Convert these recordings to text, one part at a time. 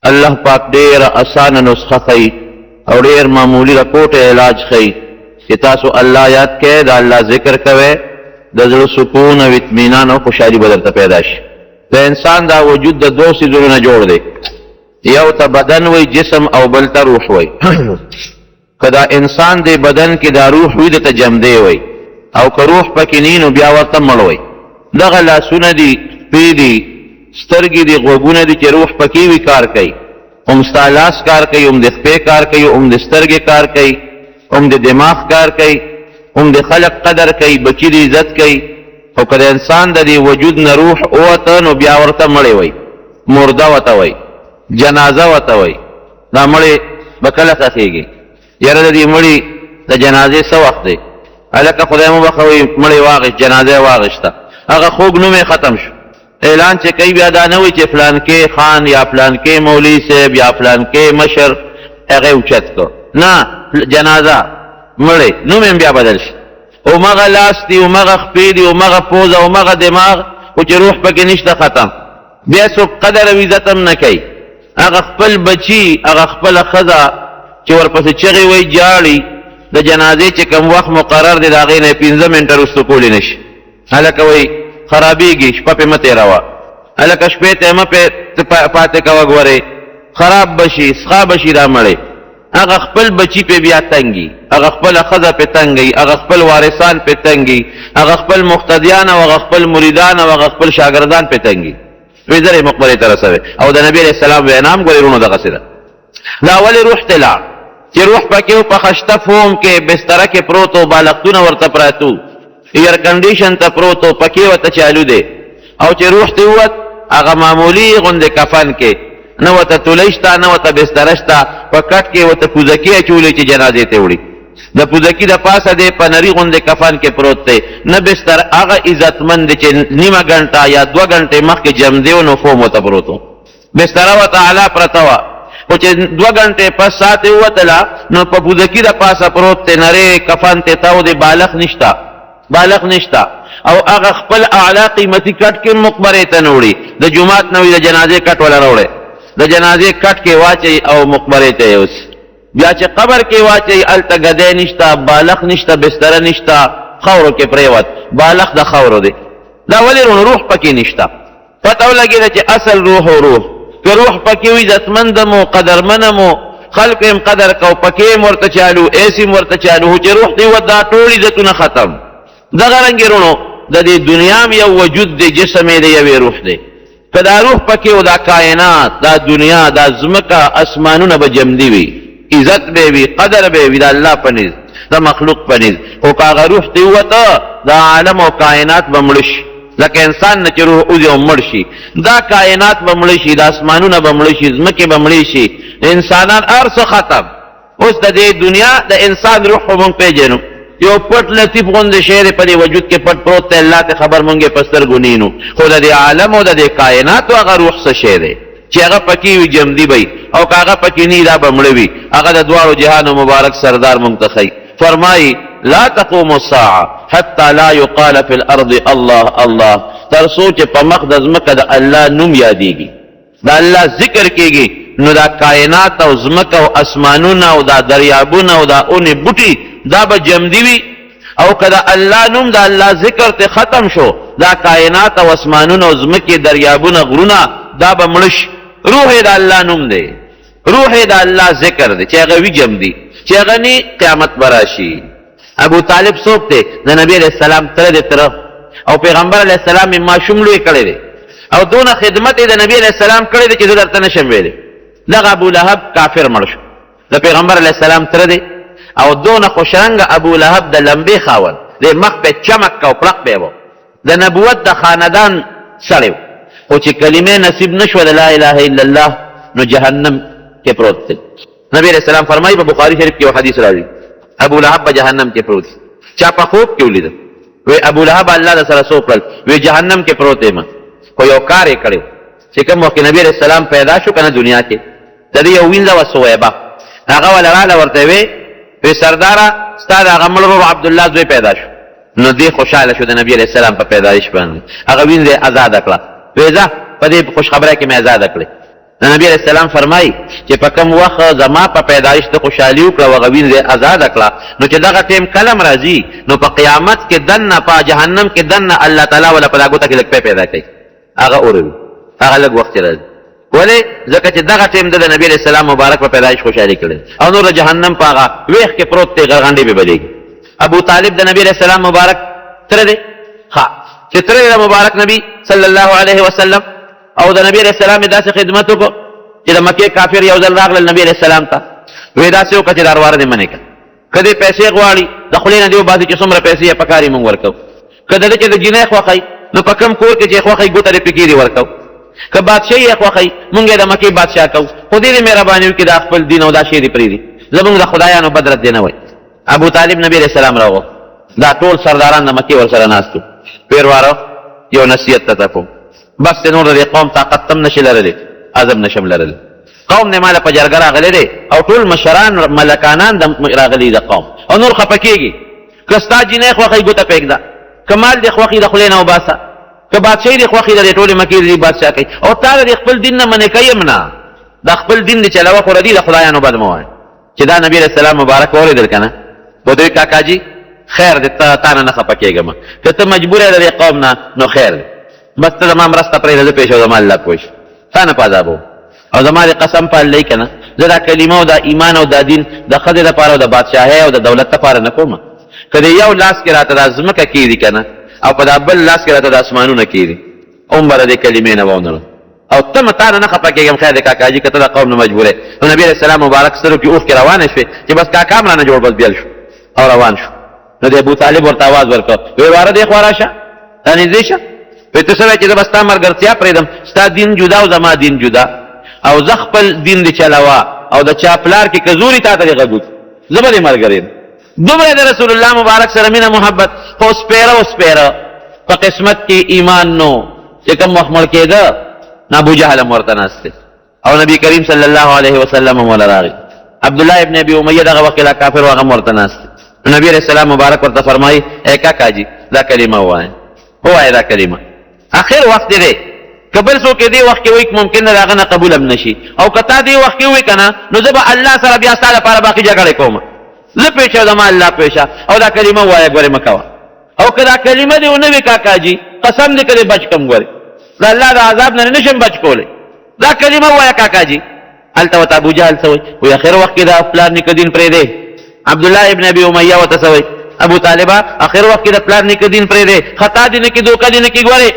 الله پاک ډېره اسانه نسخه ښيي او ډېر معمولي رپوټ علاج ښيي چې تاسو الله یاد کړئ، د الله ذکر کوئ، د زړه سکون او اطمینان او خوشحالي به درته پیدا شي. د انسان دا وجود د دوو څیزونو نه جوړ دی، یو ته بدن وایي جسم او بل ته روح وایي. که دا انسان دی بدن کې دا روح وي ده ته جمدی وایي او که روح پکې نه نو بیا ورته مړ وایي. دغه لاسونه دي، پښې دي، سترګې دي، غوږونه دي چې روح پکې وي کار کوي. هم ستا لاس کار کوي، هم د خپې کار کوي، هم د سترګې کار کوي، هم د دماغ کار کوي، هم د خلق قدر کوي، بچي د عزت کوي. خو که د انسان د دې وجود نه روح ووته نو بیا ورته مړی وایي، مرده ورته وایي، جنازه ورته وایي. دا مړی به کله ښخېږي؟ یاره د دې مړي د جنازې څه وخت دی؟ هلکه خدای مو بخښه وایي مړی واغېست، جنازه یې واغېسته، هغه خوږ نوم یې ختم شو. اعلان چې کوي بیا دا نه وایي چې فلانکې خان یا فلانکې مولوي صاحب یا فلانکې مشر هغه یې اوچت کړ، نه، جنازه مړی نوم یې بیا بدل شي. همغه لاس دی، همغه خپې دي، همغه پوزه، همغه دماغ، خو چې روح پکې نشته ختم. بیا څوک قدر او عزت هم نه کوي. هغه خپل بچي، هغه خپله ښځه چې ورپسې چغې وایي ژاړي، د جنازې چې کوم وخت مقرر دی د هغې نه یې 5 منټه وروسته کولی نه شي. هلکه وایي خرابېږي، شپه پې مه تېروه، هلکه شپې ته یې مه پاتې کوه، ګورې خراب به شي، سخا به شي دا مړی. هغه خپل بچي پې بیا تنګي، هغه خپله ښځه پې تنګوي، هغه خپل وارثان پې تنګي، هغه خپل مقتدیان او هغه خپل مریدان او هغه خپل شاګردان پې تنګي. وی زر یې مقبرې ته رسوي. او د نبي علیه السلام وینا هم ګورې وروڼو دغسې ده. دا ولې روح ته لاړ چې روح پکې و، په خشته فوم کې بستره کې پروت و، بالښتونه ورته پراته وو، ایر کنډیشن ته پروت و، پکې ورته چالو دی. او چې روح ته ووت هغه معمولي غوندې کفن کې نه ورته تولۍ شته، نه ورته بستره شته، په کټ کې ورته پوزکې اچولې چې جنازې ته وړي. د پوزکي د پاسه دی په نري غوندې کفن کې پروت دی، نه بستر. هغه عزتمند دی چې نیمه ګنټه یا 2 ګنټې مخکې جمدی و نو فوم ورته پروت و، بستره ورته اعلی پرته وه، خو چې 2 ګنټې پس ساعت یې ووتله نو په پوزکي د پاسه پروت دی، نری کفن ته تاو دی، بالښت نشته، بالښت نشته. او هغه خپل اعلی قیمتي کټ کې مقبرې ته نه وړي، د جومات نه وي د جنازې کټ وله راوړی، د جنازې کټ کې واچوي او مقبرې ته یې یوسي. بیا چې قبر کې واچوي هلته ګدی نشته، بالښت نشته، بستره نشته، خاورو کې پرېوت، بالښت د خاورو دی. دا ولې وروڼو؟ روح پکې نشته. پته ولګېده چې اصل روح او روح که روح پکې وي عزتمند مو، قدرمن مو، خلکو یې هم قدر کو، پکې هم ورته چالو، ایسي هم ورته چالو، خو چې روح دی وت دا ټول عزتونه ختم. دغه رنګ وروڼو د دې دنیا هم یو وجود دی، جسم یې دی، یوې روح دی. که دا روح پکې و دا کائنات، دا دنیا، دا ځمکه، اسمانونه به جمدي وي، عزت به وي، قدر به وي د الله په نزد، د مخلوق په نزد. خو که هغه روح ترې ووته دا عالم او کائنات به مړه شي، لکه انسان نه چې روح وځي او مړ شي، دا کائنات به مړه شي، دا اسمانونه به مړه شي، ځمکې به مړې شي، انسانان هر څه ختم. اوس د دې دنیا د انسان روح خو مونږ پېژنو، یو پټ لطیف غوندې شی دی په دې وجود کې پټ پروت دی، الله ته خبر مونږ یې په سترګو نه وینو، خو د دې عالم او د دې کائناتو هغه روح څه شی دی چې هغه پکې وي جمدي به وي، او که هغه پکې نه وي دا به مړه وي. هغه د دواړو جهانو مبارک سردار مونږ ته ښیي، فرمایي لا تقوم الساعة حتى لا يقال في الارض الله الله، تر څو چې په مخ د ځمکه د الله نوم یادېږي، د الله ذکر کېږي، نو دا کائنات او ځمکه او اسمانونه او دا دریابونه او دا اونې بوټي دا به جمدي وي. او که د الله نوم د الله ذکر ته ختم شو، دا کائنات او اسمانونه او ځمکې دریابونه غرونه دا به مړه شي. روح یې د الله نوم دی، روح یې د الله ذکر دی، چې هغه وي جمدي، چې هغه نی قیامت به راشي. ابو طالب څوک دی؟ د نبی علیه السلام تره دی، تره، او پیغمبر علیه السلام یې ماشوم لوی کړی دی، او دونه خدمت یې د نبی علیه السلام کړی دی چې زه درته نشم ویلی. دغه ابو لهب کافر مړ شو، د پیغمبر علیه السلام تره دی، او دونه خوشرنګ ابو لهب د لمبې خاوند دی، مخ په چمک او پړق به و، د نبوت د خاندان سړی و، خو چې کلمه نصیب نشوه د لا اله الا الله نو جهنم کې پروت دی. نبی علیہ السلام فرمایي په بخاری شریف کې یو حدیث راځي، ابو لهب په جهنم کې پروت دی. چا په خوب کې ولید، وی ابو لهب الله د سره سو کړل، وی جهنم کې پروت دی ما، خو یو کار یې کړی چې کوم وخت نبی علیہ السلام پیدا شو کنه دنیا کې، د دې یو وینځه وه ثویبه، هغه وله راله ورته وی، وی سرداره ستا د هغه مړ ورور عبدالله زوی پیدا شو. نو دی خوشحاله شو د نبی علیه السلام په پیدایش باندې، هغه وینځه یې ازاده کړه، وی ځه په دې خوشخبرۍ کې مې ازاده کړې. د نبی علیه السلام فرمایي چې په کوم وخت زما په پیدایش ته خوشحالي وکړه او هغه وینځه یې ازاده کړه، نو چې دغه ټیم کله هم راځي نو په قیامت کې دننه په جهنم کې دننه الله تعالی وله په دا ګوته کې لږ پی پیدا کوي، هغه اوروي، هغه لږ وخت چې راځي. ولې؟ ځکه چې دغه ټیم د نبی علیه السلام مبارک په پیدایش خوشحالي کړې او نور د جهنم په هغه ویښ کې پروت دی، غرغنډې به بلېږي. ابو طالب د نبی علیه السلام مبارک تره دی، ښه چې تره دی د مبارک نبی صلی الله علیه وسلم، او د نبی علیه السلام یې داسې خدمت وکړو چې د مکې کافر یو ځل راغلل نبی علیه السلام ته، وی داسې وکړه چې دا ورواره دې منې کړه، که دې پیسې غواړي د خولې نه دې وباسي چې څومره پیسې یې پکاري مونږ ورکوو، که د ده چې د جینۍ خوښوي نو په کوم کور کې چې خوښوي ګوته دې پکې دې ورکوو، که بادشاهي یې خوښوي مونږ یې د مکې بادشاه کوو، خو دې دې مهرباني وکړي دا خپل دین او دا شی دې پرېږدي، زمونږ د خدایانو بد رد دې نه وایي. ابو طالب نبی علیه السلام راغوښت، دا ټول سرداران د مکې ورسره ناست وو، ویې ورواره یو نصیحت درته کوم، بس دی نور د دې قوم طاقت هم نشي لرلی، عزم نشم لرلی، قوم دې ماله په جرګه راغلی دی او ټول مشران ملکانان د راغلي د قوم او نور خفه کېږي، که ستا جینۍ خوښوي ګوته پرې ږده، که مال دې خوښي د خولې نه وباسه، که بادشاهي دې خوښي د دې ټولې مکې د دې بادشاه کوي، او تا د دې خپل دین نه منې کوي هم نه، دا خپل دین دې چلوه خو ردي د خدایانو بد مه وایه. چې دا نبی علیه السلام مبارک واورېدل که نه، ورته وایي کاکا جي خیر دی، ته تا نه نه خفه کېږم، که ته مجبور یې د دې قوم نه نو خیر دی، بس ته زما مرسته پرېږده، زه پرې شم، زما الله پوه شي، تا نه په عذابوم، او زما دې قسم په الله که نه زه دا کلمه او دا ایمان او دا دین د ښځې لپاره او د بادشاهۍ او د دولت لپاره نه کوم، که د یو لاس کې راته دا ځمکه کېږي که نه او په دا بل لاس کې راته د اسمانونه کېږي، هم به د دې کلمې نه وونه او ته مه تا نه نه خفه کېږم، خیر دی کاکا جي که ته د قوم نه مجبور یې. نو نبي علیه السلام مبارک سترګو کې اوښکې روانې شوې چې بس کاکا هم رانه جوړ بس بیل شو او روان شو. نو د ابو طالب ورته اواز ورکړ، وی واره دې خوا راشه، رانږدې شه، وی ته څه وایې چې زه به ستا ملګرتیا پرېږدم، ستا دین جدا او زما دین جدا، او زه خپل دین دې چلوه او د چا پلار کې که زور وي تا ته دې غږ وکړي، زه به دې ملګری یم. دومره د رسول الله مبارک سره مینه محبت، خو سپیره او سپیره په قسمت کې ایمان نو چې کوم وخت مړ کېده نو ابو جهل هم ورته ناست دی او نبی کریم صلی الله علیه وسلم هم وله راغی. عبد الله ابن ابي امیه دغه وخت لا کافر و، هغه هم ورته ناست دی. نو نبی علیه السلام مبارک ورته فرمایي ای کاکا جي دا کلمه ووایه، ووایه دا کلمه، اخر وخت دی، که بل څوک یې دې وخت کې وایي ممکن ده د هغه نه قبول هم نه شي، او که تا دې وخت کې ووایي که نه نو زه به الله سره بیا ستا لپاره باقي جګړې کوم، زه پوه شه زما الله پوه شه، او دا کلمه ووایه ګورې مه کوه، او که دا کلمه دې ونه وي کاکا جي قسم دې که دې بچ کړم ګورې د الله د عذاب نه نشم بچ کولی، دا کلمه ووایه کاکا جي. هلته ورته ابو جهل څه وایي؟ وایي اخر وخت کې دا پلار نیکه دین پرېږدی. عبدالله ابن ابي امیه ورته څه وایي؟ ابو طالبه اخر وخت کې د پلار نیکه دین پرېږدی، خطا دې نه کړي، دوکه دې نه کړي ګورې.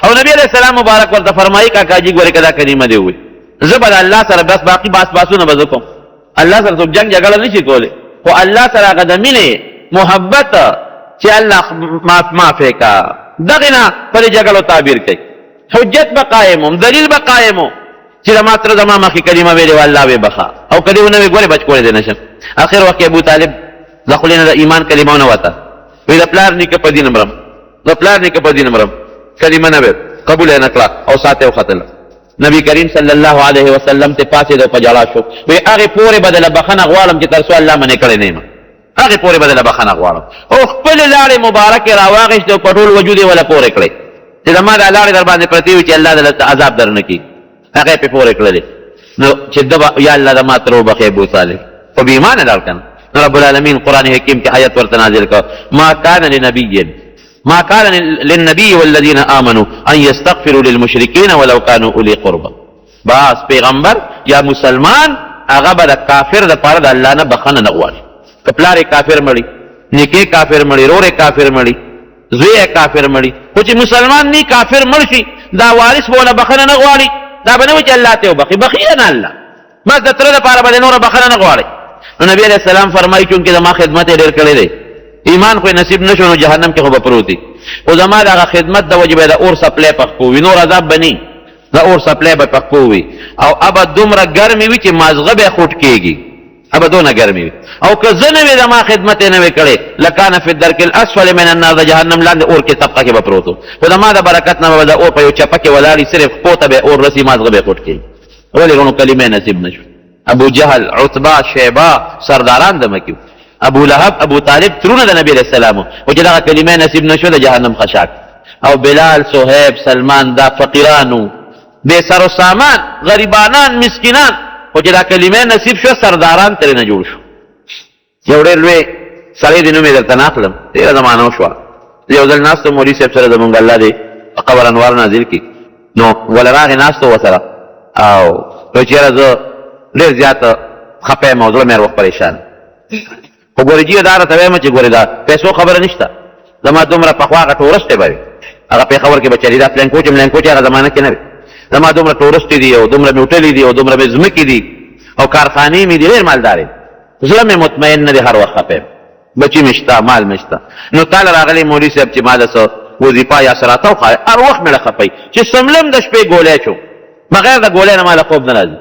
او نبی علیه السلام مبارک ورته فرمایي کاکا جي ګورې که دا کلمه دې ووایي زه به د الله سره بس باقي باس باسونه به زه کوم، الله سره څوک جنګ جګړه نشي کولی، خو الله سره هغه د مینې محبت چې الله معاف معاف کا دغه نه پر جګړو تعبیر کوي، حجت به قائم هم، دلیل به قائم هم چې زما تره زما مخکې کلمه ویلې وه الله ویې بخښه، او که دې ونه وي ګورې بچ کولی دې نه شم. اخر وخت کې ابو طالب د خولې نه د ایمان کلمه ونه وته، وی د پلار نیکه په دین مرم، د پلار نیکه په دین مرم، کلمه نه ویل، قبول یې نه کړه او ساته یې وختله. نبی کریم صلی الله علیه وسلم ته پاڅېد او په ژړا شو، وی هغې پورې به دله بخښنه غواړم چې تر څو الله منې کړی نه یم، هغې پورې به دله بخښنه غواړم. او خپلې لاړې مبارکې راواخیستې او په ټول وجود یې وله پورې کړې چې زما دا لاړې در باندې پرتې وي چې الله دله عذاب در نه کړي، هغه یې پرې پورې کړلې. نو چې ده به یا الله زما تره وبخښې ابو طالب خو بې ایمانه لاړ که نه. نو رب العالمین قرآن حکیم کې آیت ورته نازل کړ، ما کان لنبي ما كان للنبي والذين آمنوا أن يستغفروا للمشركين ولو كانوا أولي قربى. بس پیغمبر یا مسلمان هغه به د کافر د پاره د الله نه بخښنه نه غواړي. که پلار یې کافر مړي، نیکه یې کافر مړي، رور یې کافر مړي، زوی یې کافر مړي، خو چې مسلمان نی کافر مړ شي دا وارث به وله بخښنه نه غواړي، دا به نه وي چې الله ته وبخښي، بخښي نه الله، بس د تره لپاره به د نوره بخښنه نه غواړي. نو نبی علیه السلام فرمایي چونکې زما خدمت یې ډېر کړی دی، ایمان خو یې نصیب نه شو نو جهنم کې خو به پروت وي، خو زما د هغه خدمت د وجې به د اور څپلی په خپو وي، نور عذاب به نه، د اور څپلی به په خپو وي، او ابه دومره ګرمې وي چې مازغه به خوټ کېږي، ابه دونه ګرمې وي. او که زه نه وي زما خدمت یې نه وي کړی لکان فی الدرک الاسفل من النار، د جهنم لاندې اور کې طبقه کې به پروت و، خو زما د برکت نه به د اور په یو چپه کې ولاړ صرف خپو ته به اور رسي، مازغه به خوټ کېږي. ولې وروڼو کلمه نصیب نه شو؟ ابو جهل، عتبه، شیبه سرداران د مکې، ابو لهب، ابو طالب ترونه د نبی علیه السلام، خو چې دغه کلمه نصیب نه شو د جهنم خشاک. او بلال، صهیب، سلمان دا فقیرانو، بې سر و سامان، غریبانان، مسکینان، خو چې دا کلمه نصیب شوه سرداران ترې نه جوړ شو. یو ډېر لوی سړی دی، نوم یې درته نه اخلم، ډېره زمانه وشوه. زه یو ځل ناست وم مولوي صاحب سره، زمونږ الله دې په قبر انوار نازل کړي، نو وله راغی ناست و ورسره او وایي چې یاره زه ډېر زیات خفه یم او زړه مې هر وخت پریشان. خو ګورې جیه دا راته وایم چې ګورې دا پیسو خبره نشته، زما دومره پخوا هغه ټورسټې به وي، هغه پېښور کې به چلېده، پلنکوچې ملنکوچې هغه زمانه کې نه وي، زما دومره ټورسټې دي او دومره مې هوټلې دي او دومره مې ځمکې دي او کارخانې مې دي، ډېر مالدار یم، زړه مې مطمئن نه دی، هر وخت خفه یم، بچي مې شته، مال مې شته. نو تاله راغلی مولوي صاحب چې ما له څه وظیفه یا څه راته وښایه، هر وخت مې له خفه چې څملم د شپې ګولی چوم، بغیر د ګولۍ نه ما له خوب نه راځي.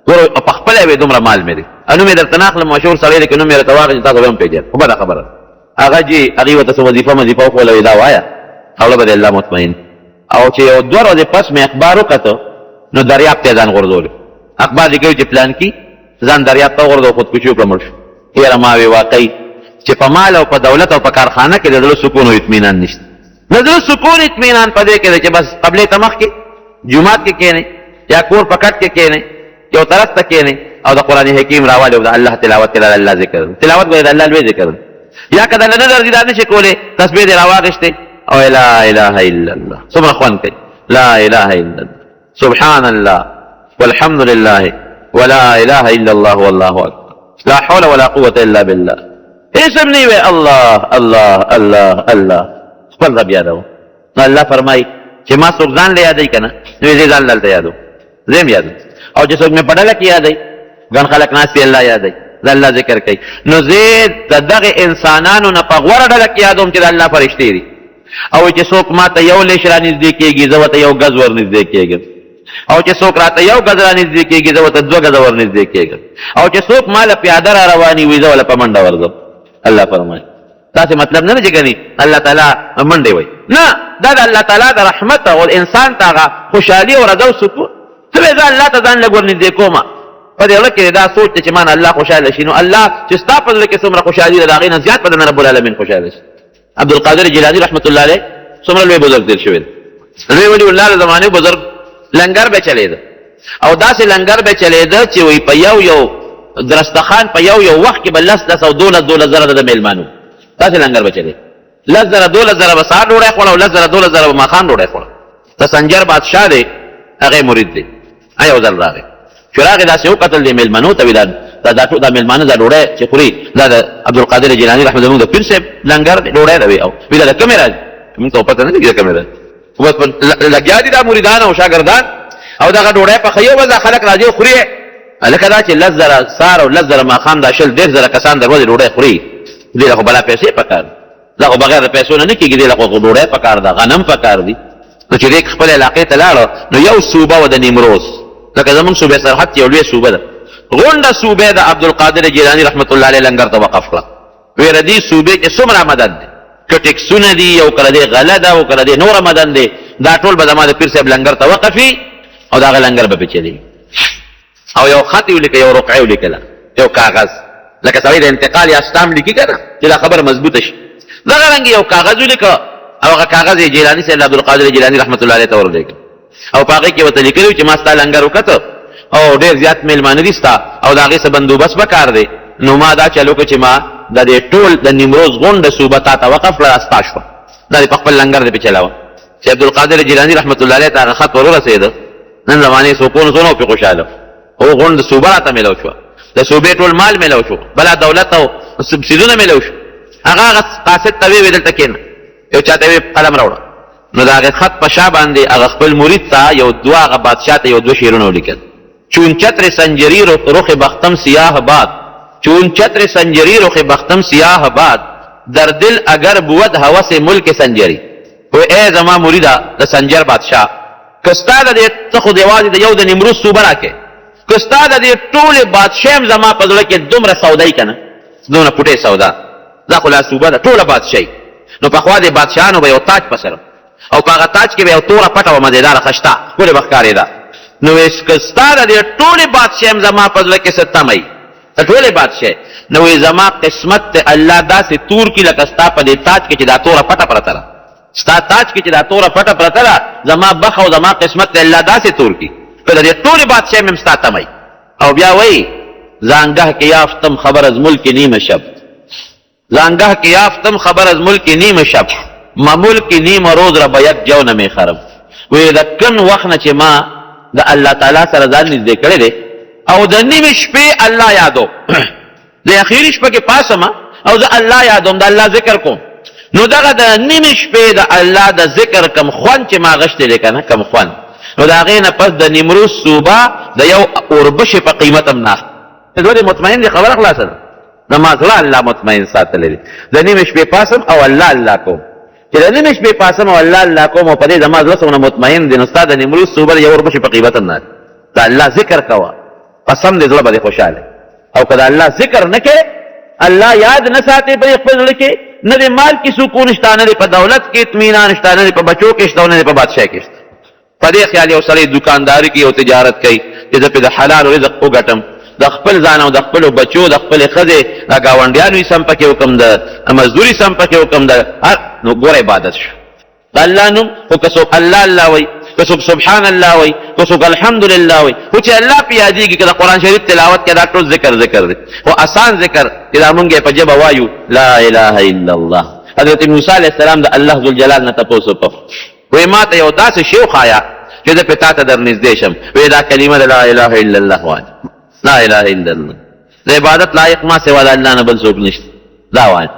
ګوره په خپله وې دومره مال مې دی، نوم یې درته نه اخلم، مشهور سړی دی، که نوم یې راته واخلي تاسو به هم پېژنئ، خو بده خبره ده. هغه جي هغوی ورته څه وظیفه مظیفه وښوله، وایي دا وایه او زړه به دې الله مطمئن. او چې یو دوه ورځې پس مې اخبار وکته نو دریاب ته یې ځان غورځولی، اخبار لیکلي چې پلانکي ځان دریاب ته وغورځوه، خودکشي وکړه مړ شو. یاره ما وې واقعي چې په مال او په دولت او په کارخانه کې د زړه سکون او اطمینان نشته. د زړه سکون اطمینان په دې کې دی چې بس قبلې ته مخ کې جومات کې کښېنئ یا کور په کټ کې کښېنئ، یو طرف ته کښېنئ او د قرآن حکیم راوالی او د الله تلاوت د الله ذکر تلاوت ګورې د الله لوی ذکر دی. یا که درله نه درځي دا نه شې کولی، تسبیح دې راواخیستې او لا اله الا الله، څومره خوند کوي لا اله الا الله، سبحان الله والحمد لله ولا اله الا الله والله اکبر لا حول ولا قوة الا بالله، هیڅ هم نه وي، الله الله الله الله، خپل رب یادو. نو الله فرمایي چې ما څوک ځان له یادوي که نه، نو زه ځان له هلته یادوم، زه هم یادوم. او چې څوک مې په ډله کې یادوي، ګڼ خلک ناست دي الله یادوي، د الله ذکر کوي، نو زه د دغه انسانانو نه په غوره ډله کې یادوم چې د الله فرشتې دي. او چې څوک ما ته یو لیش را نږدې کېږي، زه ورته یو ګز ور نږدې کېږم. او چې څوک راته یو ګز را نږدې کېږي، زه ورته دوه ګزه ور نږدې کېږم. او چې څوک ما له پیاده را رواني وي، زه ورله په منډه ورځم. الله فرمایي داسې مطلب نه دی چې ګنې الله تعالی منډې وایي، نه، دا د الله تعالی د رحمت او انسان ته هغه خوشحالي او رضا او سکون. ته وایې زه الله ته ځان لږ ورنږدې کوم، په دې زړه کې دا سوچ دی چې ما نه الله خوشحاله شي، نو الله چې ستا په زړه کې څومره خوشحالي ده د هغې نه زیات به درنه رب العالمین خوشحاله شي. عبدالقادر جیلاني رحمت الله علیه څومره لوی بزرګ تېر شوی دی، لوی ولی الله د زمانې بزرګ، لنګر به چلېده او داسې لنګر به چلېده چې وایي په یو یو درستخان په یو یو وخت کې به لس لس او دولس دولس زره د مېلمانو، داسې لنګر به چلېده. لس زره دولس زره به سهار ډوډۍ خوړه او لس زره دولس زره به ماښام ډوډۍ خوړه. د سنجر بادشاه دی، هغه مرید دی، یو ځل راغی، چې راغی داسې وکتل دې مېلمنو ته، وي دا دا دا ټول دا مېلمانه دا ډوډۍ چې خوري دا د عبدالقادر جیلاني رحمت زموږ د پیر صاحب لنګر دی، ډوډۍ ده، وي او وي دا د کومې راځي، موږ ته پته نه لګي د کومې راځي، خو بس لګیا دي دا مریدان او شاګردان او دغه ډوډۍ پخوي او بس دا خلک راځي او خوري. هلکه دا چې لس زره سهار او لس زره ماښام دا شل دېرش زره کسان د ورځې ډوډۍ خوري، دې له خو بلا پیسې پکار دي، دا خو بغیر د پیسو نه نه کېږي، دې له خو ډوډۍ پکار ده، غنم پکار دي. نو چې دی خپل علاقې ته لاړ نو یو صوبه وه د نیمروز، لکه زمونږ صوبه سرحد چې یو لوی صوبه ده، غونډه صوبه د عبدالقادر جیلاني رحمت الله علیه لنګر ته وقف کړه. ویره دې صوبې کې څومره آمدن دی، که ټیکسونه دي او که د دې غله ده او که د دې نور آمدن دی، دا ټول به زما د پیر صاحب لنګر ته وقفي او د هغه لنګر به پرې چلېږي. او یو خط یې ولیکه، یو رقعه یې ولیکله، یو کاغذ، لکه سړی د انتقال یا ستام لیکي که نه چې دا خبره مضبوطه شي، دغه رنګ یو کاغذ ولیکه او هغه کاغذ یې جیلاني صاحب عبدالقادر جیلاني رحمت الله علیه ته ورولېږه او په هغې کې ورته لیکلي چې ما ستا لنګر وکته او ډېر زیات مېلمانه دي ستا او د هغې څه بندوبست په کار دی، نو ما دا چل وکړ چې ما د دې ټول د نیمروز غونډه صوبه تا ته وقف کړه، دا ستا شوه، دا دې په خپل لنګر دې پرې چلاوه. چې عبدالقادر جیلاني رحمت الله علیه ته هغه خط ور ورسېده، نن زمانې څوکونو څونه پې خوشحاله او غونډ د صوبه راته میلاو شوه، د صوبې ټول مال میلاو شو، بلا دولت او سبسیدونه میلاو شو. هغه هغه قاصد ته وی دلته کېنه، یو چاته وی قلم راوړه. نو د هغې خط په شا باندې هغه خپل مرید ته یو دوه هغه بادشاه ته یو دوه شعرونه ولیکل. چون چتر سنجری رخ بختم سیاه باد، چون چتر سنجری رخ بختم سیاه باد، در دل اگر بود هوس ملک سنجری. وی ای زما مریده د سنجر بادشاه، که ستا د دې ته خو یوازې د یو د نیمروز صوبه راکې، که ستا د دې ټولې بادشاهي هم زما په زړه کې دومره سودا یي که نه، دومره پوټې سودا، دا خو لا صوبه ده ټوله بادشاهي. نو پخوا دې بادشاهانو به یو تاج په سر او په هغه تاج کې به یو توره پټه وه مزېداره خشته ښکلې به ښکارېده. نو وایي که ستا د دې ټولې بادشاهي هم زما په زړه کې څه تمه وي، د ټولې بادشاهي، نو وایي زما قسمت ته الله داسې تور کړي لکه ستا په دې تاج کې چې دا توره پټه پرته ده. ستا تاج کې چې دا توره پټه پرته ده، زما بخت او زما قسمت دی الله داسې تور کړي که د دې ټولې بادشاهۍ مې هم ستا تمه وي. او بیا وایي زانګه کې یافتم خبر از ملک نیمه شب، زانګه کې یافتم خبر از ملک نیمه شب، ما ملک نیمه روز را به یک جو نه میخرم. وی د کن وخت نه چې ما د الله تعالی سره ځان نږدې کړی دی او د نیمې شپې الله یادو، د اخیری شپه کې پاسم او زه الله یادوم، د الله ذکر کوم، نو دغه د نیمې شپې د الله د ذکر کم خوند چې ما غشتی دی که نه، کم خوند، نو د هغې نه پس د نیمروز صوبه د یو اوربشې په قیمت هم نه اخلي. زړه دې مطمئن دی، خبره خلاصه ده. زما زړه الله مطمئن ساتلی دی. د نیمې شپې پاسم او الله الله کوم، چې د نیمې شپې پاسم او الله الله کوم او په دې زما زړه څومره مطمئن دی، نو ستا د نیمروز صوبه د یو اوربشې په قیمت هم نه اخلي. د الله ذکر کوه، قسم دې زړه به دې خوشحاله. او که د الله ذکر نه کوې، الله یاد نه ساتې په خپل زړه کې، نه دې مال کې سکون شته، نه دې په دولت کې اطمینان شته، نه دې په بچو کې شته، نه دې په بادشاهۍ کې شته. په دې خیال یو سړی دکانداري کوي او تجارت کوي چې زه پرې د حلال رزق وګټم، د خپل ځان او د خپلو بچو، د خپلې ښځې، د ګاونډیانو یې سم پکې وکړم، د مزدوري سم پکې وکړم، د هر نو ګوره عبادت شو د الله نوم. خو که څوک الله الله وایي، که څوک سبحان الله وایي، که څوک الحمدلله وایي، خو چې الله پې یادېږي، که د قرآن شریف تلاوت کوي، دا ټول ذکر ذکر دی. خو اسان ذکر چې دا مونږ یې په ژبه وایو، لا اله الا الله. حضرت موسی علیه السلام د الله ذوالجلال نه تپوس وکړ، وایي ما ته یو داسې شی وښایه چې زه پې تا ته در نږدې شم. وایي دا کلمه د لا اله الا الله وایه، لا اله الا الله، د عبادت لایق ما سوا د الله نه بل څوک نشته، دا وایه.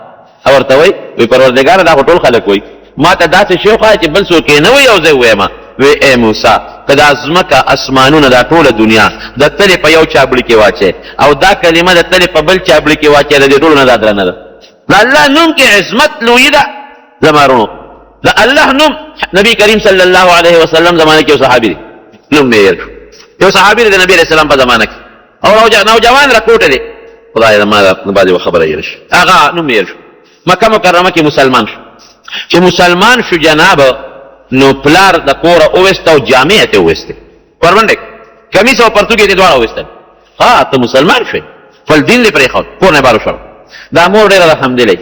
او ورته وایي، وایي پروردګاره دا خو ټول خلک وایي، ما ته داسې شی وښایه چې بل څوک یې نه وایي او زه یې ووایم. وایي ای موسی، که دا ځمکه، اسمانونه، دا ټوله دنیا د تلې په یو چابړي کې واچوې او دا کلمه د تلې په بل چابړي کې واچوې، د دې ټولو نه دا درنه ده. د الله نوم کې عظمت لویي ده. زما وروڼو، د الله نوم نبی کریم صلی الله علیه وسلم زمانه کې یو صحابي دی، نوم مې هېر شو، یو صحابي دی د نبی علیه السلام په زمانه کې، او نوجوان رکوټی دی، خدای زما د بعضې خبره هېره شي، هغه نوم مې هېر شو. مکه مکرمه کې مسلمان شو، چې مسلمان شو جناب، نو پلار د کوره وویسته او جامې یې ترې وویستې، پرونډې کمیس او پرتوګ یې ترې دواړه وویستل. ها ته مسلمان شوې، خپل دین دې پرېښود، کور نه یې بار وشړو. دا مور ډېره رحمدلې،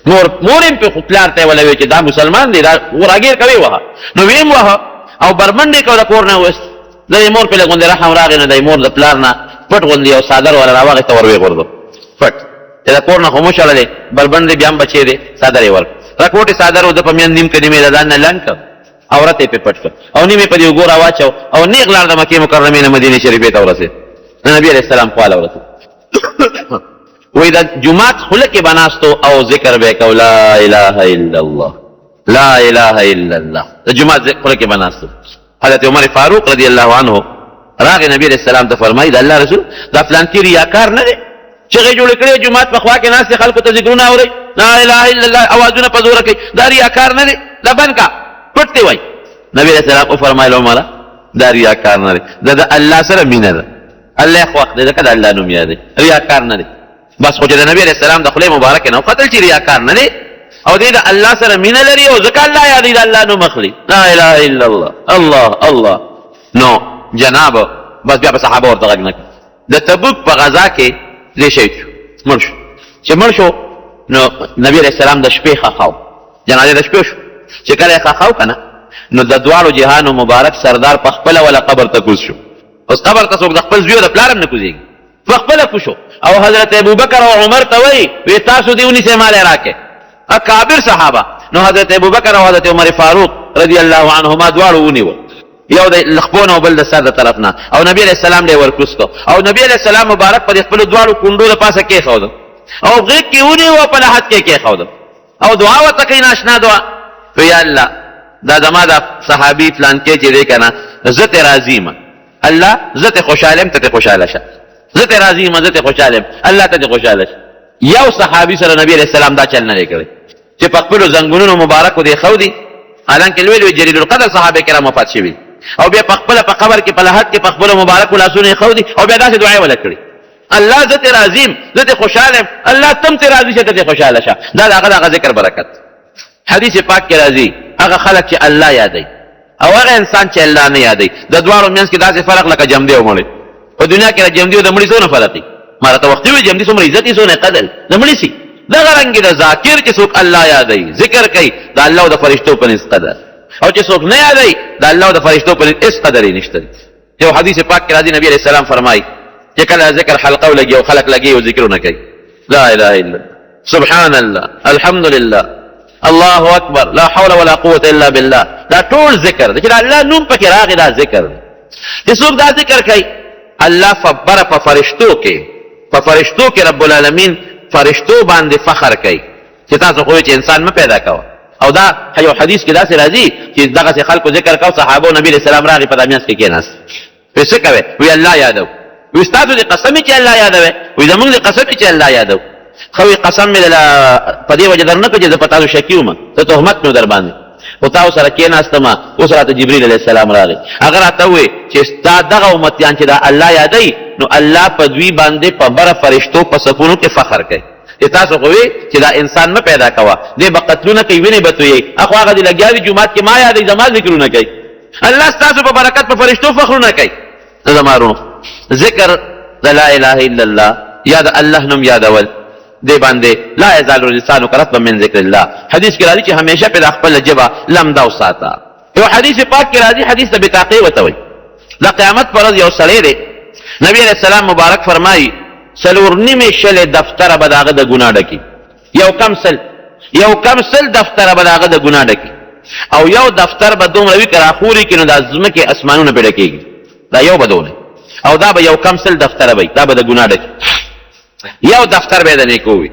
مور مور یې په پلار ته ولا وی چې دا مسلمان دی، دا وراګیر کوي وه، نو ویم وه او برمنډې کو د کور نه وست. د مور په لګوندې رحم راغی، نه د مور د پلار نه پټ غوندې یو څادر ولا راوغی ته وروې غورځو پټ، چې د کور نه خو مو شړلې، بربنډ دی بیا هم بچی دی، څادر یې ورکړ، رکوټې څادر و د په میان نیم که نیمې د ځان نه لنډ کړ، عورت یې پرې پټ کړ او نیم یې په دې اوږو راواچو او نېغ لاړ د مکې مکرمې نه مدینې شریفې ته ورسېد، د نبي علیه السلام خواله ورسېد. وایي د جومات خوله کې به ناست او ذکر به یې کو، لا اله الا الله، لا اله الا الله، د جومات خوله کې به ناست. حضرت عمر فاروق رضی الله عنه راغی نبی علیه السلام ته فرمایي، د الله رسول دا فلانکی ریاکار نه دی، چغې جوړې کړې، جومات په خوا کې ناست خلکو ته ذکرونه اوري، لا اله الا الله اوازونه په زوره کوي، دا ریاکار نه دی، دا بند کا پټ دی. وایي نبی علیه السلام وفرمایل، عمره دا ریاکار نه دی، دا د الله سره مینه ده، الله خوښ دی ځکه د الله نوم یادوي، ریاکار نه دی. بس خو چې د نبی علیه السلام د خولې مبارکې نه وختل چې ریاکار نه دی او دی د الله سره مینه لري او ځکه الله یادوي، د الله نوم اخلي، لا اله الا الله، الله الله. نو جناب بس بیا په صحابه ورته غږ نه کړ. د تبوک په غزا کې دی شهید شو، مړ شو. چې مړ شو نو نبی علیه السلام د شپې ښخاو، جنازه د شپې شو، چې کله یې ښخاو که نه، نو د دواړو جهانو مبارک سردار په خپله وله قبر ته کوز شو. اوس قبر ته څوک د خپل زوی او د پلار هم نه کوزېږي، په خپله کوز شو او حضرت ابوبکر او عمر ته وایي، وی تاسو دې ونیسئ مال یې راکړئ، اکابر صحابه. نو حضرت ابوبکر او حضرت عمر فاروق رضی الله عنهما دواړو ونیول، یو د خپو نه او بل د سر د طرف نه، او نبی علیه السلام له ورکوز کړ او نبی علیه السلام مبارک په خپلو دواړو کونډو د پاسه کېښود او غېږ کې ونیو او په لحد کې کېښود او دعا ورته کوي، ناشنا دعا، یا الله دا زما دا صحابي فلانکی چې دی که نه، زه ترې راضي یم، الله زه ترې خوشحاله یم، ته ترې خوشحاله شه، زه ترې راضي یم، زه ترې خوشحاله یم، الله ته ترې خوشحاله شه. یو صحابي سره نبی علیه السلام دا چل نه دی کړی چې په خپلو زنګونونو مبارکو دې ښودي، حالانکه لوی لوی جلیل القدر صحابه کرام وفات شوي، او بیا په خپله په قبر کې په لحد کې په خپلو مبارکو لاسونو یې ښودي او بیا داسې دعا یې وله کړې، الله زه ترې راضي یم، زه ترې خوشحاله یم، الله ته هم ترې راضي شه، ته ترې خوشحاله شه. دا د هغه د هغه ذکر برکت. حدیث پاک کې راځي، هغه خلک چې الله یادوي او هغه انسان چې الله نه یادوي، د دواړو منځ کې داسې فرق لکه جمدی او مړی. په دنیا کې د جمدی او د مړي څونه فرق دی؟ ما راته وختي وویل جمدی څومره عزت یې، څونه قدر د مړي سي. دغه رنګ د ذاکر چې څوک الله یادوي، ذکر کوي، د الله او د فرشتو په نزد قدر، او چې څوک نه یادوي د الله او د فرشتو په نزد هېڅ قدر یې نشته. یو حدیث پاک کې راځي، نبی علیه السلام فرمایي چې کله ذکر حلقه ولګي او خلک لګي او ذکرونه کوي، لا اله الا الله، سبحان الله، الحمد لله، الله اکبر، لا حول ولا قوت الا بالله، دا ټول ذکر دی چې د الله نوم پکې راغی، دا ذکر دی. چې څوک دا ذکر کوي، الله فبره په فرشتو کې، په فرشتو کې رب العالمین فرشتو باندې فخر کوي چې تاسو خو چې انسان مه پیدا کوه. او دا یو حدیث کې داسې راځي چې دغسې خلکو ذکر کاو، صحابه نبی علیه السلام راغی په دا میانځ کې کېناست، وی څه کوې؟ وی الله یادو. وی ستاسو دې قسم چې الله یادوي؟ وی زمونږ دې قسم چې الله یادو. خو وی قسم مې په دې وجه در نه کړ چې زه په تاسو شکي وم، ته تهمت مې در باندې، خو تاسو سره کېناستم. اوس راته جبریل علیه السلام راغی، هغه راته وویل چې ستا دغه امتیان چې دا الله یادوي، نو الله په دوی باندې په بره فرشتو په صفونو کې فخر کوي چې تاسو خو وی چې دا انسان مه پیدا کوه، دی به قتلونه کوي، وینې به تویوي، اخو هغه دې لګیا دي جومات کې ما یادوي، زما ذکرونه کوي، الله ستاسو په برکت په فرشتو فخرونه کوي. زما وروڼو، ذکر د لا اله الا الله یا د الله نوم یادول دې باندې لا یزال لسانک رطبا من ذکر الله، حدیث کې راځي چې همیشه په خپل ژبه لمده وساته. یو حدیث پاک کې راځي، حدیث د بطاقې وته وایي، د قیامت پر ورځ یو سړی دی، نبی علیه السلام مبارک فرمایي څلور نیمې شلې دفتره به د هغه د ګناه ډکي، یو کم سل، یو کم سل دفتره به د هغه د ګناه ډکي، او یو دفتر به دومره وي که راخوري کړي نو دا ځمکې اسمانونه پرې ډکېږي، دا یو به دونه، او دا به یو کم سل دفتره به وي، دا به د ګناه ډکي، یو دفتر به د نیکو وي.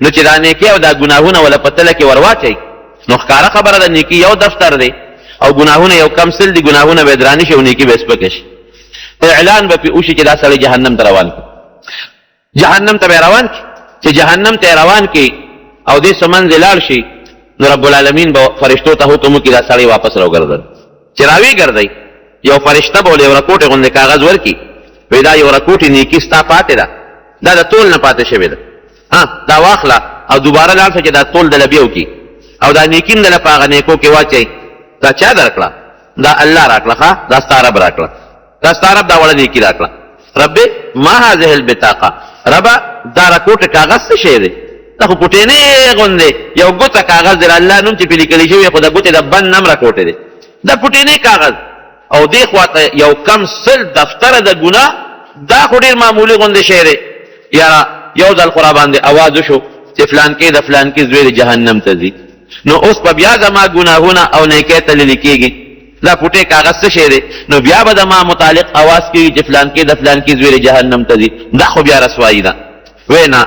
نو چې دا نیکي او دا ګناهونه وله په تله کې ورواچوي، نو ښکاره خبره ده نیکي یو دفتر دی او ګناهونه یو کم سل دي، ګناهونه به یې درانه شي او نیکي به یې سپکه شي. اعلان به پرې وشي چې دا سړی جهنم ته روان کړي، جهنم ته به روان کړي. چې جهنم ته روان کړي او دې څه منځ لاړ شي، نو رب العالمین به فرشتو ته حکم وکړي دا سړی واپس راوګرځوي. چې راویې ګرځوي، یو فرشته به له یو رکوټې غوندې کاغذ ورکړي، وایي دا یو رکوټې نیکي ستا پاتې ده، دا د تول نه پاتې شوې ده، ها دا واخله او دوباره لاړ شه چې دا تول دله بیا وکړي او دا نیکي هم دله په هغه نیکو کې واچوي. دا چا درکړه؟ دا الله راکړه. ښه، دا ستا رب راکړه، دا ستا رب دا وړه نیکي راکړه. رب ما هذه البطاقه، ربه دا رکوټ کاغذ څه شی دی؟ دا خو پټینې غوندې یو ګوته کاغذ دی، الله نوم چې پرې لیکل شوی خو د ګوتې د بند نم رکوټی دی، دا پټینې کاغذ، او دې خواته یو کم سل دفتره د ګناه، دا خو ډېر معمولي غوندې شی دی. یاره یو ځل خو راباندې اواز وشو چې فلانکی د فلانکي زوی د جهنم ته ځي، نو اوس به بیا زما ګناهونه او نیکۍ ته لیدل کېږي، دا پوټی کاغذ څه شی دی؟ نو بیا به د ما متعلق اواز کېږي چې فلانکی د فلانکي زوی دی جهنم ته ځي، دا خو بیا رسوایي ده. وی نه،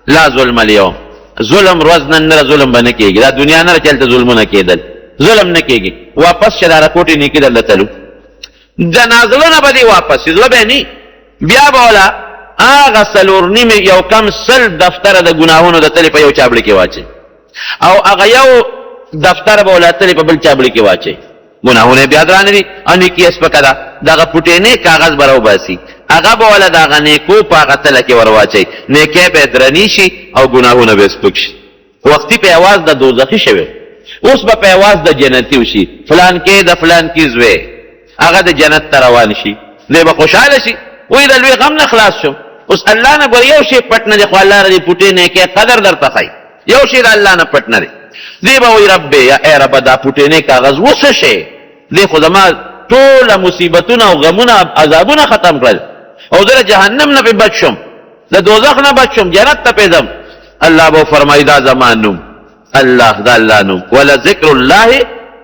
لا ظلم اليوم، ظلم ورځ نن نه، ظلم به نه کېږي، دا دنیا نه چې هلته ظلمونه کېدل، ظلم نه کېږي. واپس شه، دا رکوټې نیکي درله تلو، د نازړه نه به دې واپس شي، زړه به یې نی، بیا به ولا هغه څلور نیمې یو کم سل دفتره د ګناهونو د تلې په یو چابړي کې واچوي، او هغه یو دفتر به ولا تلې په بل چابړي کې واچوي، ګناهونه بیا درانه دي او نیکي یې سپکه ده، دغه پوټینې کاغذ به راوباسي، هغه به ولا د هغه نیکو په هغه تله کې ورواچوي، نیکۍ به یې درنې شي او ګناهونه به یې سپک شي. وختي په اواز د دوزخي شوی، اوس به په اواز د جنتي وشي، فلانکی د فلانکي زوی، هغه د جنت ته روان شي، دی به خوشحاله شي، وایي د لوی غم نه خلاص شوم. اوس الله نه ګوره یو شی پټ نه دی، خو الله د دې پوټې نیکۍ قدر درته ښایي، یو شی د الله نه پټ نه دی. دی به وایي رب یا ای ربه دا پوټینی کاغذ وڅه شی دی، خو زما ټوله مصیبتونه او غمونه عذابونه ختم کړل او زه له جهنم نه پرې بچ شوم، د دوزخ نه بچ شوم، جنت ته پرې ځم. الله به فرمایي دا زما نوم الله، دا الله نوم، ولذکر الله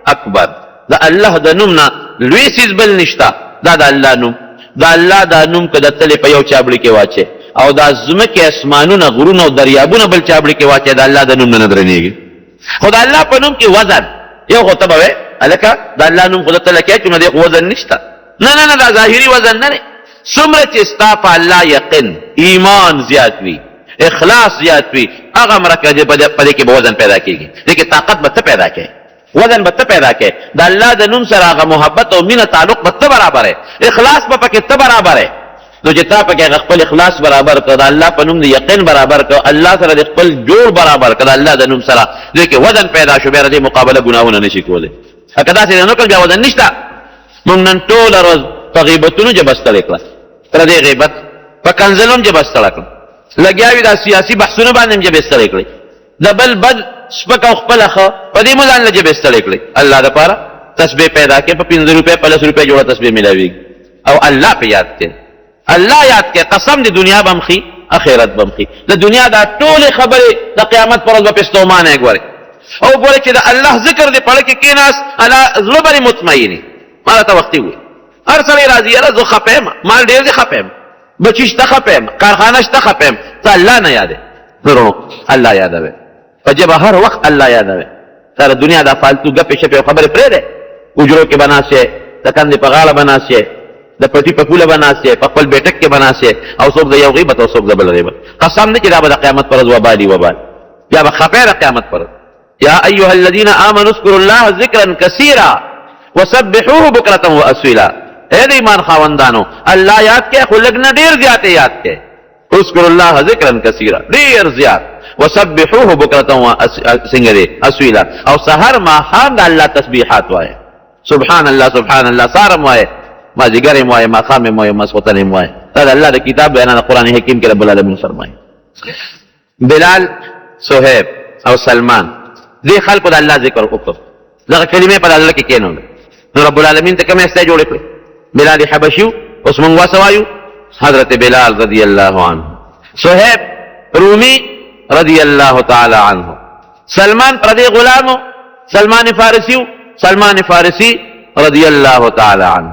اکبر، د الله د نوم نه لوی څیز بل نشته، دا د الله نوم، د الله دا نوم که د تلې په یو چابړي کې واچې او دا ځمکې اسمانونه غرونه او دریابونه بل چابړي کې واچې، د الله د نوم نه نه درنېږي. خو د الله په نوم کې وزن یو خو ته به وایې هلکه د الله نوم خو د تله کې اچو، نو دې خو وزن نشته. نه نه نه، دا ظاهري وزن نه دی. څومره چې ستا په الله یقین ایمان زیات وي، اخلاص زیات وي، هغه مرکه چې په دې کې به وزن پیدا کېږي، دې کې طاقت به ته پیدا کړې، وزن به ته پیدا کړې، د الله د نوم سره هغه محبت او مینه تعلق به ته برابرې، اخلاص به پکې ته برابرې. نو چې تا پکې هغه خپل اخلاص برابر کړ، د الله په نوم د یقین برابر کړ، الله سره د خپل جوړ برابر کړ، د الله د نوم سره دې کې وزن پیدا شو، بیا د دې مقابله ګناهونه نشي کولی. که داسې نه کړ بیا وزن نشته. مونږ نن ټوله ورځ په غیبتونو ژبه ستړې کړه، پردی غیبت په کنځلو هم ژبه ستړه کړه. لګیا وي دا سیاسي بحثونه باندې هم ژبې ستړې کړئ، د بل بد سپک او خپله ښه په دې مو ځان له ژبې ستړې کړئ. الله دپاره تسبیح پیدا کړئ، په 5 روپۍ په 10 روپۍ جوړه تسبیح میلاویږي، او الله په یاد کړئ، الله یاد کړئ. قسم دې دنیا به هم ښي اخرت به هم ښي. د دنیا دا ټولې خبرې د قیامت پر ورځ به پې ستومانه یې ګورې، او ګورې چې د الله ذکر دې په زړه کې کښېناست، الله زړه به دې مطمئن. ما راته وختي وویل هر سړی راځي، یاره زه خفه یم، مال ډېر دی خفه یم، بچی شته خفه یم، کارخانه شته خفه یم، ته الله نه یادې. وروڼو الله یادوي په ژبه هر وخت الله یادوي. دا د دنیا دا فالتو ګپې شپې او خبرې پرېږدی. حجرو کې به ناست یې، د کندې په غاړه به ناست یې، د پټي په پوله به ناست یې، په خپل بیټک کې به ناست یې، او څوک د یو غیبت او څوک د بل غیبت. قسم دی چې دا به د قیامت پر ورځ وبالي وبال، بیا به خفه د قیامت پر ورځ. یا ایها الذین آمنوا اذکروا الله ذکرا کثیرا وسبحوه بکرة واصیلا. اے د ایمان خاوندانو الله یاد کړئ، خو لږ نه ډېر زیات یې یاد کړئ. اذکروا الله ذکرا کثیرا، ډېر زیات. وسبحوه بکرة څنګه دی اصیلا، او سحر ماښام د الله تسبیحات وایه، سبحان الله سبحان الله، سهار هم وایه، مازدیګر هم وایه، ماښام هم وایه، ماسخوتن هم وایه. دا د الله د کتاب بیان د قرآن حکیم کې رب العالمین فرمایي. بلال، صهیب او سلمان دې خلکو د الله ذکر وکړ، دغه کلمې په زړه کې کېنول، نو رب العالمین ته کومې هستۍ جوړې کړې؟ بلال حبشي، اوس مونږ وسه وایو حضرت بلال رضی الله عنه، صهیب رومي رضی الله تعالی عنه، سلمان پردی غلامو، سلمان فارسی، سلمان فارسی رضی الله تعالی عنه.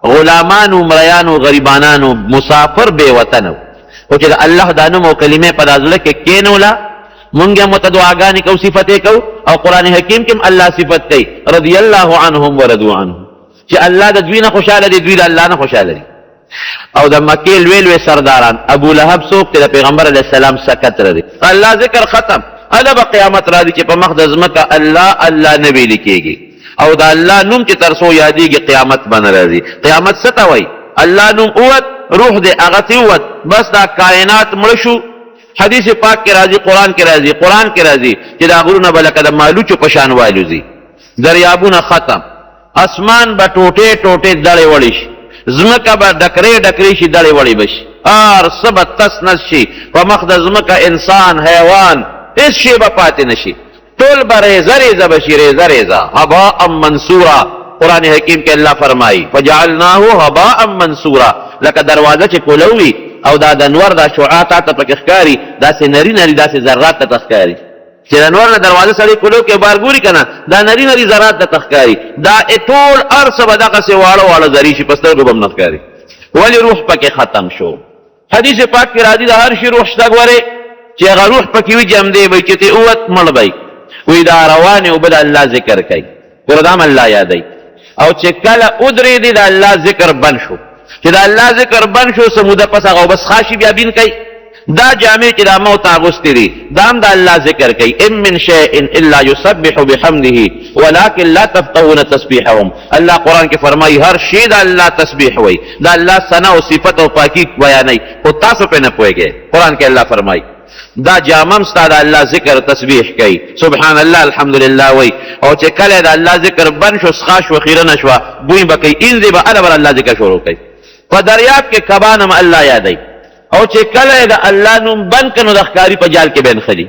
غلامانو، مریانو، غریبانانو، مسافر، بې وطنه، خو چې د الله دا نوم او کلمې په دا زړه کې کېنوله، مونږ هم ورته دعاګانې کوو، صفت یې کوو، او قرآن حکیم کې هم الله صفت کوي رضی الله عنهم ورضو عنه، چې الله د دوی نه خوشحاله دي، دوی د الله نه خوشحاله دي. او د مکې لوی لوی سرداران ابو لهب څوک چې د پیغمبر علیه السلام سکت لري، الله ذکر ختم. هله به قیامت راځي چې په مخ د ځمکه الله الله نه ویل کېږي، او د الله نوم چې تر څو یادېږي قیامت به نه راځي. قیامت څه ته وایي؟ الله نوم ووت، روح دې هغه ترې ووت، بس دا کائنات مړه شو. حدیث پاک کې راځي، قرآن کې راځي، قرآن کې راځي چې دا غرونه به لکه د مالوچو په شان والوځي، دریابونه ختم، اسمان به ټوټې ټوټې دړې وړې شي، ځمکه به ډکرې ډکرې شي، دړې وړې به شي، هر څه به تس نس شي، په مخ د ځمکه انسان، حیوان، هېڅ شی به پاتې نه شي، ټول به ریزه ریزه به شي، ریزه ریزه، هباء منثورا. قرآن حکیم کې الله فرمایي فجعلناه هباء منثورا، لکه دروازه چې کولو وي او دا د نور دا شعاع تا ته پکې ښکاري، داسې نري نري داسې ذرات ته ښکاري چې د نور نه دروازه سړی کولو کې بار ګوري که نه، دا نري نري ذرات ته ښکاري، دا ټول هر څه به دغسې واړه واړه ذرې شي، په سترګو به هم نه ښکاري. ولې روح پکې ختم شو؟ حدیث پاک کې راځي د هر شي روح شته، ګورې چې هغه روح پکې وي جمدې به چې ترې ووت مړ به وي. وایي دا روانې اوبه د الله ذکر کوي، ګوره دا هم الله یادوي. او چې کله ودرېدې د الله ذکر بند شو، چې د الله ذکر بند شو، څه موده پس هغه اوبه څښا شي، بیا بین کوي. دا جامې چې دا موت اغوستې دي، دا هم د الله ذکر کوي. ان من شیء الا یسبح بحمده ولكن لا تفقهون تسبیحهم. الله قرآن کې فرمایي هر شی د الله تسبیح وایي، د الله ثنا او صفت او پاکي بیانوي، خو تاسو پرې نه پوهېږئ. قرآن کې الله فرمایي دا جامه هم ستا د الله ذکر تسبیح کوي، سبحان الله الحمدلله وایي، او چې کله د الله ذکر بند شو، څښا شوه، خیرنه شوه، بوی به کوي، اینځې به، هله به الله ذکر شروع کوي. په دریاب کې کبان هم الله یادوي، او چې کله یې د الله نوم بند کړ نو د ښکاري په جال کې به نښلي.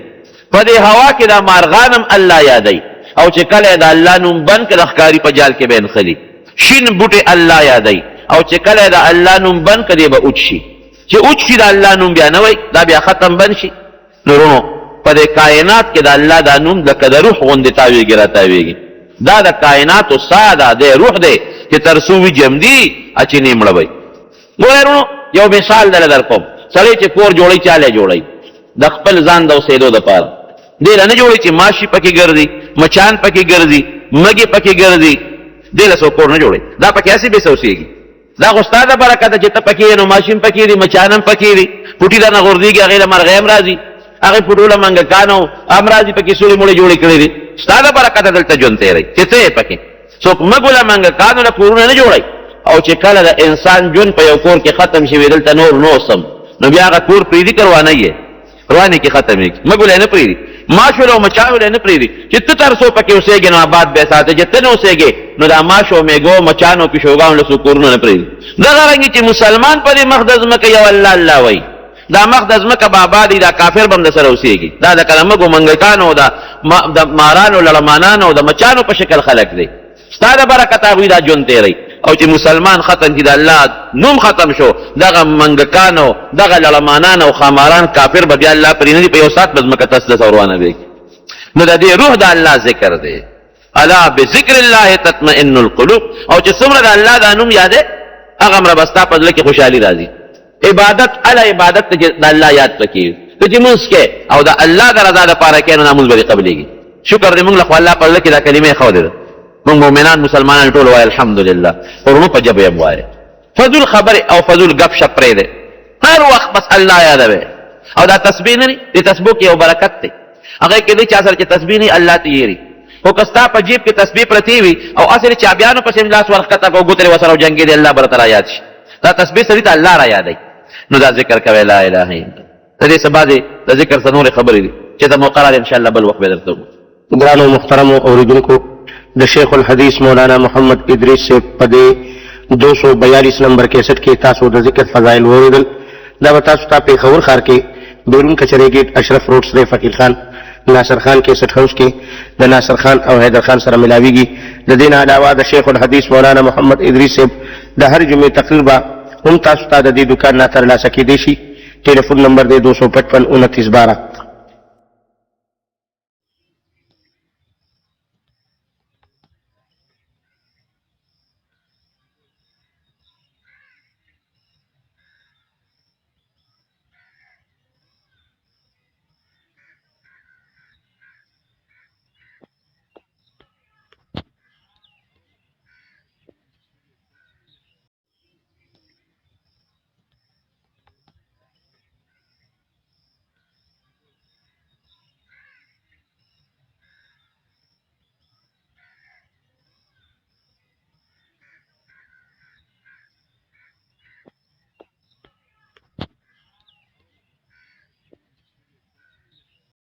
په دې هوا کې دا مارغان هم الله یادوي، او چې کله یې د الله نوم بند کړ د ښکاري په جال کې به نښلي. شین بوټی الله یادوي، او چې کله یې د الله نوم بند کړ دی به اوچ شي، چې اوچ شي د الله نوم بیا نه وایي، دا بیا ختم بند شي. نو وروڼو په دې کائنات کې د الله دا نوم لکه د روح غوندې تاویږي راتاویږي. دا د کائناتو ساه ده، دی روح دی چې تر څو وي جمدي چې نه مړه وي. ګوره وروڼو یو مثال دله درکوم، سړی چې کور جوړوي چا له جوړوي؟ د خپل ځان د اوسېدو دپاره. دې له نه جوړوي چې ماشي پکې ګرځي، مچان پکې ګرځي، مږې پکې ګرځي، دې له څوک کور نه جوړوي، دا پکې هسې بې څه اوسېږي. دا خو ستا د برکته چې ته پکې یې نو ماشي هم پکې دي، مچان هم پکې دي، پوټي درنه غورځېږي، هغې له مرغۍ هم راځي، هغې پوټو له منګکانو هم راځي، پکې سوړې موړې جوړې کړې دي. ستا د برکته دلته ژوند تېروي چې ته یې پکې. څوک مږو له منګکانو له کورونه نه جوړوي. او چې کله د انسان ژوند په یو کور کې ختم شي، وي دلته نور نه اوسم، نو بیا هغه کور پرېږدي که روانه یې روانې کې ختمېږي، مږو له یې نه پرېږدي، ماشو له او مچانو له یې نه پرېږدي. چې ته تر څو پکې اوسېږې نو آباد به یې ساتې، چې ته نه اوسېږې نو دا ماشو، میږو، مچانو، پیشوګانو له څوک کورونه نه پرېږدي. دغه رنګ چې مسلمان په دې مخ د ځمکه یو الله الله وایي، دا مخ د ځمکه به آبادي، دا کافر به هم د سره اوسېږي. دا د کلمګو منګکانو، د مارانو، لړمانانو، د مچانو په شکل خلک دی. ستا د برکت هغوی دا ژوند تېروي. او چې مسلمان ختم شي، د الله نوم ختم شو، دغه منګکانو، دغه لړمانان او خاماران کافر به بیا الله پرې نه دي، په یو ساعت به ځمکه تس دس روانه وي. نو د دې روح د الله ذکر دی. الا بذکر الله تطمئن القلوب. او چې څومره د الله دا نوم یادې، هغه مره به ستا په زړه کې خوشحالي راځي. عبادت اله عبادت ته چې د الله یاد پکې ته چې مونځ کې او د الله د رضا دپاره کې، نو دا مونځ به دې قبلېږي. شکر دې مونږ له خو الله په زړه کې دا کلمې ښودې ده. مونږ مؤمنان مسلمانان ټول وایي الحمدلله، خو وروڼو په ژبه یې هم وایي. فضول خبرې او فضول ګپ شپ پرېږدی، هر وخت بس الله یادوي. او دا تسبیح نه دي، دې تسبو کې یو برکت دی. هغه کې دی چا سره چې تسبیح نه، الله ته یېري. خو که ستا په جیب کې تسبیح پرتې وي او اصل چابیانو پسې هم لاس ورښکته کړو، ګوتې ورسره وجنګېدې، الله به درته را یاد شي. دا تسبیح سړي ته الله را یادوي. نو دا ذکر کوي لا اله الا الله. د دې څه بعضې د ذکر څه نورې خبرې دي چې د موقع راغله انشاءالله بل وخت به درته وکړو. ګرانو محترمو اوریدونکو، د شیخ الحدیث مولانا محمد ادریس صاحب په دې 242 نمبر کیسټ کې تاسو د ذکر فضایل واوریدل. دا به تاسو ته پېښور ښار کې بیرون کچرې ګیټ، اشرف روډ، سرې فقیر خان، ناصر خان کیسټ هاوس کې د ناصر خان او حیدر خان سره ملاویږي. د دې نه علاوه د شیخ الحدیث مولانا محمد ادریس صاحب د هر جمعې تقریر به هم تاسو ته د دې دکان نه ترلاسه کېدی شي. ټلیفون نمبر دی 255 29 12.